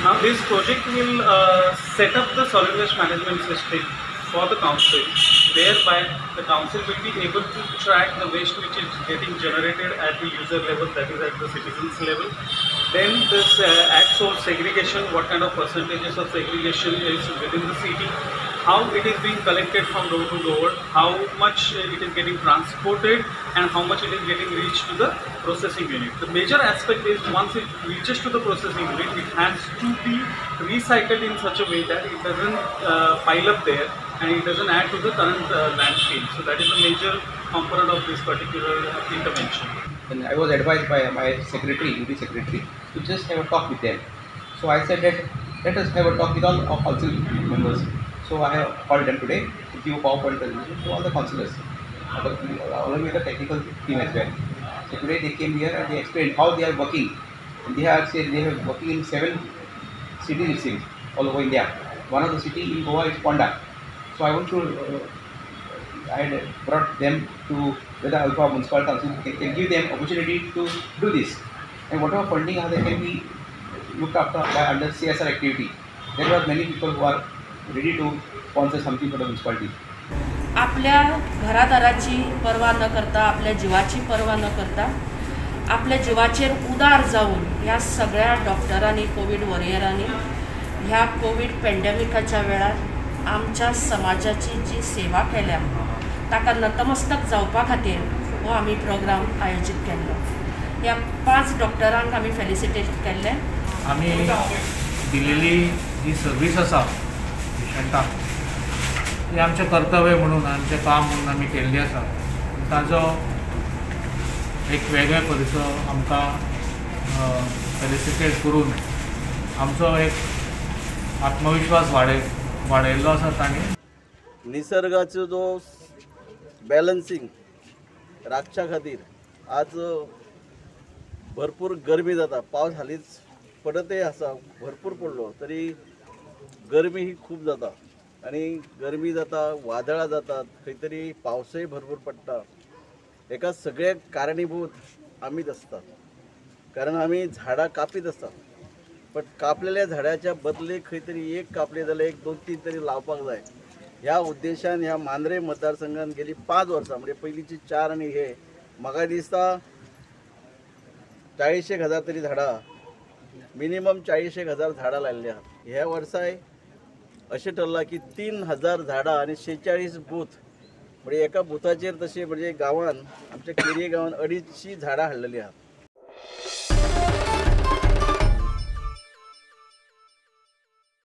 Now this project will set up the solid waste management system for the council, whereby the council will be able to track the waste which is getting generated at the user level, that is at the citizens level. Then this at source segregation, what kind of percentages of segregation is within the city, how it is being collected from door to door, how much it is getting transported and how much it is getting reached to the processing unit. The major aspect is once it reaches to the processing unit, it has to be recycled in such a way that it doesn't pile up there and it doesn't add to the current landfill. So that is the major component of this particular intervention. And I was advised by my secretary, UT secretary, to just have a talk with them. So I said that let us have a talk with all our council members. So I have called them today to give a PowerPoint presentation to all the councillors, along with the technical team as well. So today they came here and they explained how they are working. And they have said they are working in 7 cities, it seems, all over India. One of the city in Goa is Ponda. So I want to, I had brought them to whether Alpha Municipal Council can give them opportunity to do this. And whatever funding are they can be looked after by under CSR activity. There are many people who are ready to sponsor something for the municipality. आपल्या घरादाराची पर्वा न करता, आपल्या जिवाची पर्वा न करता, आपल्या जिवाचेर उदार जावन ह्या सगळ्या डॉक्टरांनी, कोवीड वॉरियरांनी ह्या कोवीड पेंडेमिकाच्या वेळार आमच्या समाजाची जी सेवा केल्या ताका नतमस्तक जावपा खातीर हो आमी प्रोग्राम आयोजीत केल्लो. ह्या 5 डॉक्टरांक आमी फेलिसिटेट केल्ले. आमी दिलेली जी सर्वीस आसा पेशंटाक ती आमचें कर्तव्य म्हणून, आमचें काम म्हणून आमी केल्ली आसा. ताजो एक वेगळे परिचो आमकां फेलिसिटेट करून आमचो एक आत्मविश्वास वाडयल्लो आसा तांणी. निसर्गाचो जो बॅलन्सिंग राखच्या खातीर आज भरपूर गरमी जाता, पावस हालींच पडतय आसा, भरपूर पडलो तरी गरमी ही खूब जाता आनी गरमी जाता, वादळां जातात, खंय तरी पावसय भरपूर पडटा. हेका सगळ्याक कारणीभूत आमीच आसता, कारण आमी झाडां कापीत आसता, बट कापलेल्या झाडाच्या बदले खंय तरी एक कापले जाल्यार 1, 2, 3 तरी लावपाक जाय. ह्या उद्देशान ह्या मांद्रे मतदारसंघान गेली 5 वर्सां, म्हणजे पयलींची 4 आनी हे म्हाका दिसता 40,000 एक तरी झाडां, मिनिमम 40,000 झाडां लायिल्लीं आहात. ह्या वर्साय अशें ठरलां की 3,000 झाडां आनी 46बूथ, म्हणजे एका बुथाचेर तशें म्हणजे गांवान आमच्या केरी गांवान 250 झाडां हाडलेलीं आहात.